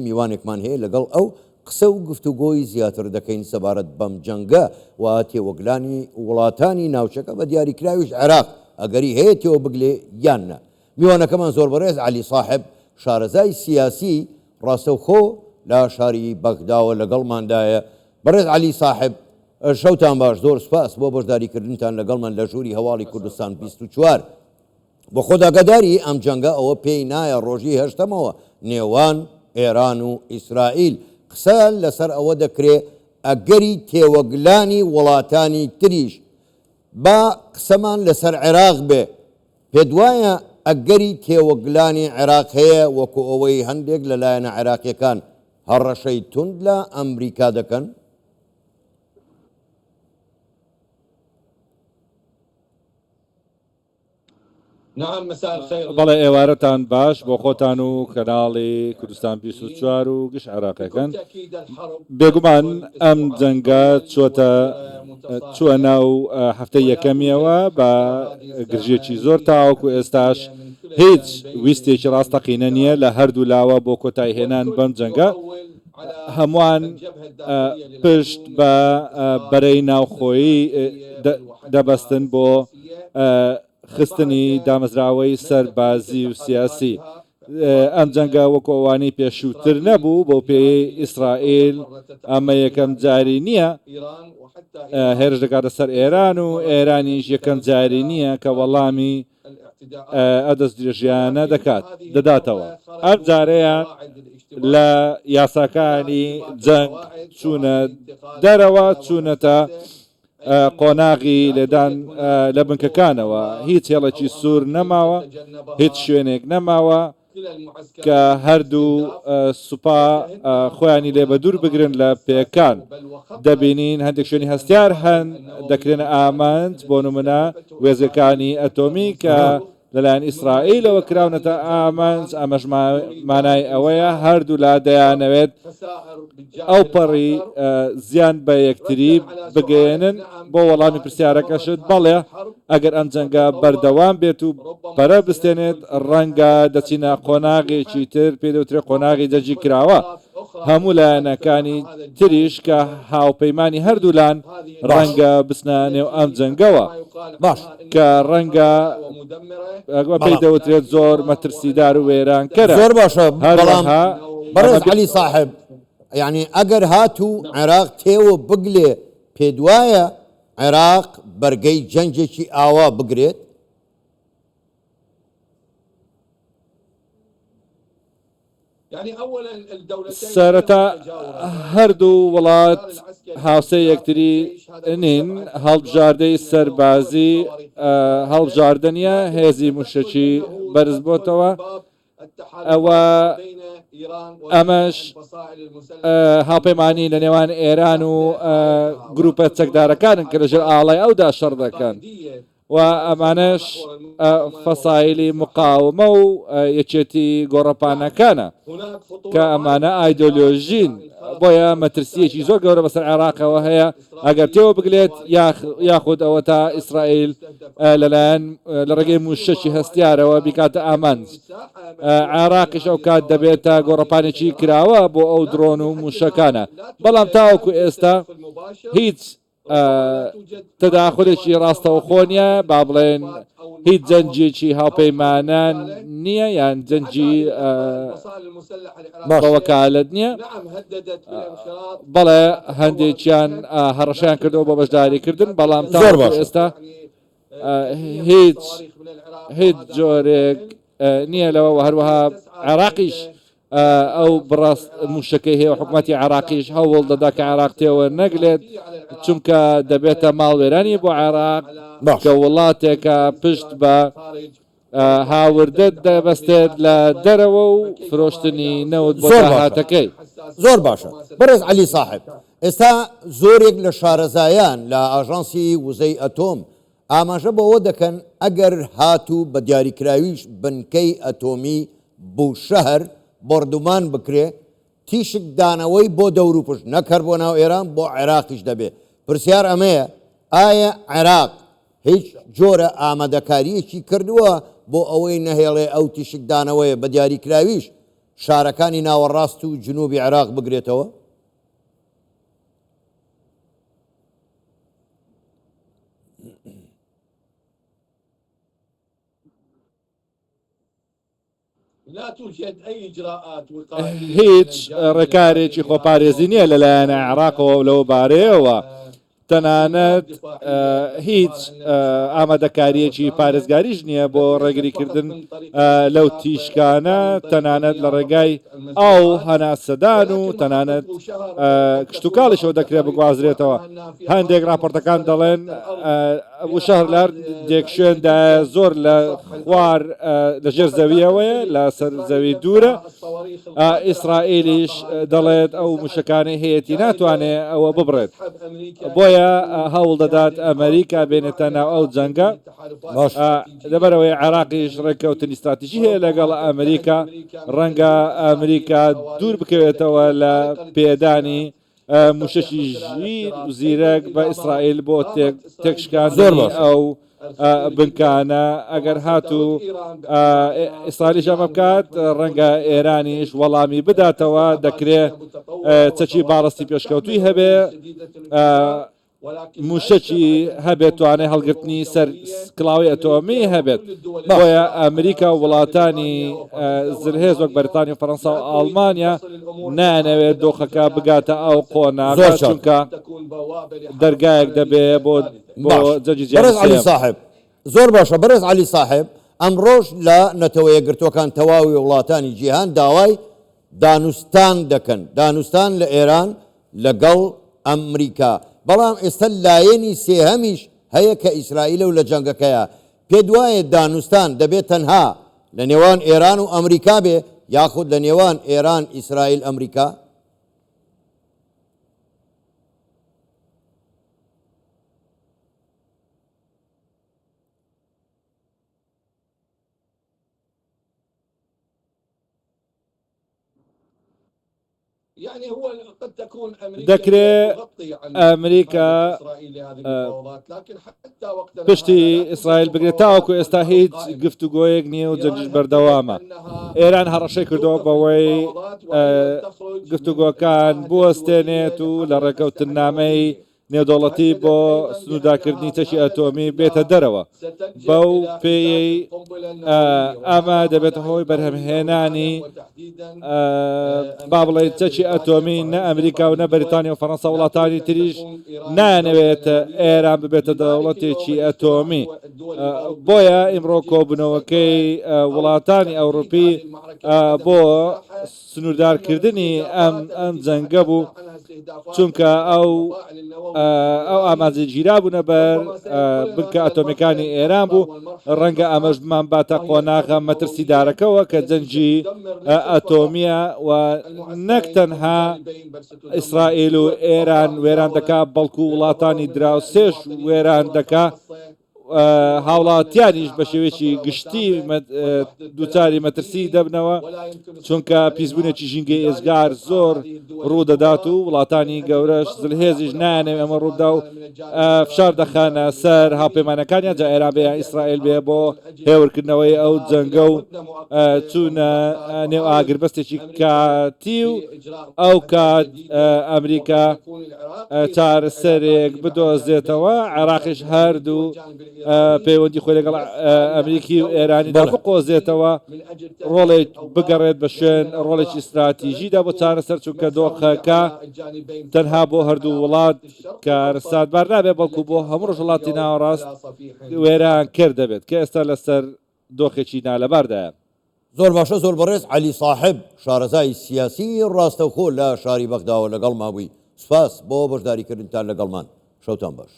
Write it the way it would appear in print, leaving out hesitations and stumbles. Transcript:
میوانێکمان هەیە لەگەڵ ئەو قسە و گفتوگۆی زیاتر دەکەین سەبارەت بەم جەنگە و تێوەگلانی وڵاتانی ناوچەکە بە دیاریکراویش عێراق ئەگەری هەیە تێوەبگلێ یان نا. میوانەکەمان زۆر بەڕێز عەلی ساحێب شارەزای سیاسی ڕاستەوخۆ لە شاری بەغداوە لەگەڵماندایە. بەڕێز عەلی ساحێب شەوتان باش زۆر سوپاس بۆ بەشداریکردنتان لەگەڵمان لە ژووری هەواڵی کوردستان 24. بۆ خۆت ئاگاداری ئەم جەنگە ئەوە پێی نایە ڕۆژی هەشتەمەوە نێوان ئێران و ئیسرائیل قسە لەسەر ئەوە دەکرێ ئەگەری تێوەگلانی وڵاتانی تریش با قسەمان لەسەر عێراق بێ پێت وایە ئەگەری تێوەگلانی عێراق هەیە وەکو ئەوەی هەندێک لە لایەنە عێراقیەکان هەڕەشەی توند لە ئەمریکا دەکەن؟ بەڵێ ئێوارەتان باش بۆ خۆتان و کەناڵی کوردستان 24 و گشت عێراقیەکان. بێگومان ئەم جەنگە چووەتە چووە ناو هەفتەی یەکەمیەوە بە گرژیەکی زۆر تاوەکو ئێستاش هیچ ویستێکی ڕاستەقینە نییە لە هەردوو لاوە بۆ کۆتایی هێنان بەم جەنگە. هەمووان پشت بە بەرەی ناوخۆیی دەبەستن بۆ خستنی دامەزراوەی سەربازی و سیاسی. ئەم جەنگە وەکو ئەوانەی پێشووتر نەبوو، بەو پێیەی ئیسرائیل ئەمە یەکەم جاری نییە هێرش دەکاتە سەر ئێران و ئێرانیش یەکەم جاری نییە کە وەڵامی ئەو دەستدرێژییانە دەکات دەداتەوە. ئەم جارەیان لە یاساکانی جەنگ چوونە دەرەوە، چوونەتە قۆناغی لێدان لە بنکەکانەوە، هیچ هێڵێکی سوور نەماوە، هیچ شوێنێک نەماوە کە هەردوو سوپا خۆیانی لێ بەدوور بگرن لە پێکان. دەبینین هەندێک شوێنی هەستیار هەن دەکرێنە ئامانج، بۆ نمونە وێستگەکانی ئەتۆمی کە لەلایەن ئیسرائیلەوە کراونەتە ئامانج، ئەمەش مانای ئەوەیە هەردوولا دەیانەوێت ئەوپەڕی زیان بە یەکتری بگەیەنن. بۆ وەڵامی پرسیارەکەشت، بەڵێ، ئەگەر ئەم جەنگە بەردەوام بێت و پەرە بستێنێت، ڕەنگە دەچینە قۆناغێکی تر، پێی دەوترێت قۆناغی جەنگی کراوە. هەموو لایەنەکانی تریش کە هاوپەیمانی هەردوولان ڕەنگە بچنە نێو ئەم جەنگەوە کە ڕەنگە پێی دەوترێت زۆر مەترسیدار و وێرانکەرە. زۆر باشە بەڵام بەڕێز عەلی ساحێب یانی ئەگەر هاتوو عێراق تێوە بگلێ پێتوایە عێراق بەرگەی جەنگێکی ئاوا بگرێت؟ سەرەتا هەردوو وڵات هاوسێی یەکتری نین، هەڵبژاردەی سەربازی هەڵبژاردە نییە، هێزی موشەکی بەرزبۆتەوە، ئەوە ئەمەش هاوپەیمانی لە نێوان ئێران و گروپە چەکدارەکانن کە لەژێر ئاڵای ئەودا شەڕ دەکەن. و ئەمانەش فەسایلی مقاومە و یەکێتی گۆڕەپانەکانە کە ئەمانە ئایدۆلۆژین، بۆیە مەترسییەکی زۆر گەورە بەسەر عێراقەوە هەیە ئەگەر تێوە بگلێت یاخود ئەوەتا ئیسرائیل لەلایەن لە ڕێگەی مووشەکی هەستیارەوە بیکاتە ئامانج. عێراقیش ئەوکات دەبێتە گۆڕەپانێکی کراوە بۆ ئەو درۆن و مووشەکانە، بەڵام تاوەکو ئێستا هیچ تەداخولێکی ڕاستەوخۆ نییە، با بڵێن هیچ جەنگێکی هاوپەیمانان نییە یان جەنگی بە وەکالەت نییە. بەڵێ هەندێکیان هەڕەشەیان کردەوە بۆ بەشداریکردن، بەڵام تاوەکو ئێستا هیچ هیچ جۆرێک نییە لەوە و هەروەها عێراقیش ئەو بڕە مووشەکەی هەیە و حکومەتی عێراقیش هەوڵ دەدا کە عێراق تێوە نەگلێت چونکە دەبێتە ماڵوێرانی بۆ عێراق کە وڵاتێکە پشت بە هاوردە دەبەستێت لە دەرەوە و فرۆشتنی نەوت بۆ داهاتەکەی. زۆر باشە بەڕێز عەلی ساحێب، ئێستا زۆرێک لە شارەزایان لە ئاژانسی وزەی ئەتۆم ئاماژە بەوە دەکەن ئەگەر هاتوو بە دیاریکراویش بنکەی ئەتۆمی بوشەهر بۆردومان بکرێ، تیشک دانەوەی بۆ دەوروپشت نەک هەر بۆ ناو ئێران بۆ عێراقیش دەبێ. پرسیار ئەمەیە ئایا عێراق هیچ جۆرە ئامادەکارییەکی کردووە بۆ ئەوەی نەهێڵێ ئەو تیشک دانەوەیە بە دیاریکراویش شارەکانی ناوەڕاست و جنوبی عێراق بگرێتەوە؟ هیچ ڕێکارێکی خۆپارێزی نییە لەلایەن عێراقەوە لەو بارەیەوە. تەنانەت هیچ ئامادەکارییەکی پارێزگاریش نییە بۆ ڕێگریکردن لەو تیشکانە، تەنانەت لە ڕێگای ئاو هەناسەدان و تەنانەت کشتوکاڵیشەوە دەکرێت بگوازرێتەوە. هەندێک راپۆرتەکان دەڵێن وشەهر لە هەندێک شوێندایە زۆر لە خوار لە ژێر زەویەوەیە لە سەر زەوی دوورە. ئیسرائیلیش دەڵێت ئەو موشەکانەی هەیەتی ناتوانێت ئەوە ببڕێت. بۆیە هەوڵ دەدات ئەمریکا بێنێتە ناو ئەو جەنگە. لەبەرئەوەی عێراقیش ڕێککەوتنی ستراتیژی هەیە لەگەڵ ئەمریکا، ڕەنگە ئەمریکا دوور بکەوێتەوە لە پێدانی موشەکی ژیر و زیرەک بە ئیسرائیل بۆ تێکشکاندنی ئەو بنکانە، ئەگەر هاتوو ئیسرائیلیش ئەمە بکات ڕەنگە ئێرانیش وەڵامی بداتەوە، دەکرێ چەکی باڵستی پێشکەوتووی هەبێ. موشەکی هەبێت توانای هەڵگرتنی سەر کڵاوەی ئەتۆمی هەبێت بۆیە ئەمریکا و وڵاتانی زلهێز وەک بەریتانیا و فەرەنسا و ئاڵمانیا نایانەوێت دۆخەکە بگاتە ئەو قۆناغە چونکە دەرگایەک دەبێ بۆ بۆ جەنگی جیهانی بەڕێز عەلی سێیەم. ساحێب زۆر باشە بەڕێز عەلی ساحێب ئەمڕۆش لە نەتەوە یەکگرتووەکان تەواوی وڵاتانی جیهان داوای دانوستان دەکەن، دانوستان لە ئێران لەگەڵ ئەمریکا، بەڵام ئێستا لایەنی سێهەمیش هەیە کە ئیسرائیلە و لە جەنگەکەیە، پێت وایە دانوستان دەبێت تەنها لە نێوان ئێران و ئەمریکا بێ یاخود لە نێوان ئێران، ئیسرائیل، ئەمریکا؟ دەکرێ ئەمریکا پشتی ئیسرائیل بگرێت تاوەکو ئێستا هیچ گفتوگۆیەک نییە و جەنگیش بەردەوامە ئێران هەڕەشەی کردەوە بەوەی گفتوگۆکان بوەستێنێت و لە ڕێکەوتننامەی نێودەوڵەتی بۆ سنووردارکردنی چەکی ئەتۆمی بێتە دەرەوە، بەو پێیەی ئەمە دەبێتە هۆی بەرهەمهێنانی با بڵێین چەکی ئەتۆمی، نە ئەمریکا و نە بەریتانیا و فەرەنسا وڵاتانی تریش نایانەوێت ئێران ببێتە دەوڵەتێکی ئەتۆمی، بۆیە ئیمڕۆ کۆبوونەوەکەی وڵاتانی ئەوروپی بۆ سنووردارکردنی ئەم ئەم جەنگە بوو، چونکە ئەو ئەو ئامانجەی گیرابوونە بەر بنکە ئەتۆمیەکانی ئێران بوو، ڕەنگە ئەمەش بمانباتە قۆناغە مەترسیدارەکەوە کە جەنگی ئەتۆمییە و نەک تەنها ئیسرائیل و ئێران وێران دەکا، بەڵکو وڵاتانی دراوسێش وێران دەکا. هاوڵاتیانیش بە شێوەیەکی گشتی دووچاری مەترسی دەبنەوە چونکە پیسبوونێکی ژینگەی ئێجگار زۆر ڕوودەدات و وڵاتانی گەورەش زلهێزیش نایانەوێت ئەمە ڕووبدا و فشار دەخەنە سەر هاوپەیمانەکانیان جا ئێران بێ یان ئیسرائیل بێ بۆ هێورکردنەوەی ئەو جەنگە و چوونە نێو ئاگربەستێکی کاتی و ئەو کات ئەمریکا چارەسەرێک بدۆزێتەوە، عێراقیش هەردوو پەیوەندی خۆی لەگەڵ ئەمریکی و ئێرانیدا بقۆزێتەوە، ڕۆڵێک بگەڕێت بە شوێن ڕۆڵێکی ستراتیژیدا بۆ چارەسەر، چونکە دۆخەکە تەنها بۆ هەردوو وڵات کارەساتبار نابێت، بەڵکو بۆ هەموو ڕۆژهەڵاتی ناوەڕاست وێرانکەر دەبێت کە ئێستا لەسەر دۆخێکی نالەباردایە. زۆر باشە زۆر بەڕێز عەلی ساحێب شارەزای سیاسی ڕاستەوخۆ لە شاری بەغداوە لەگەڵما بووی سوپاس بۆ بەشداریکردنتان لەگەڵمان شەوتان باش.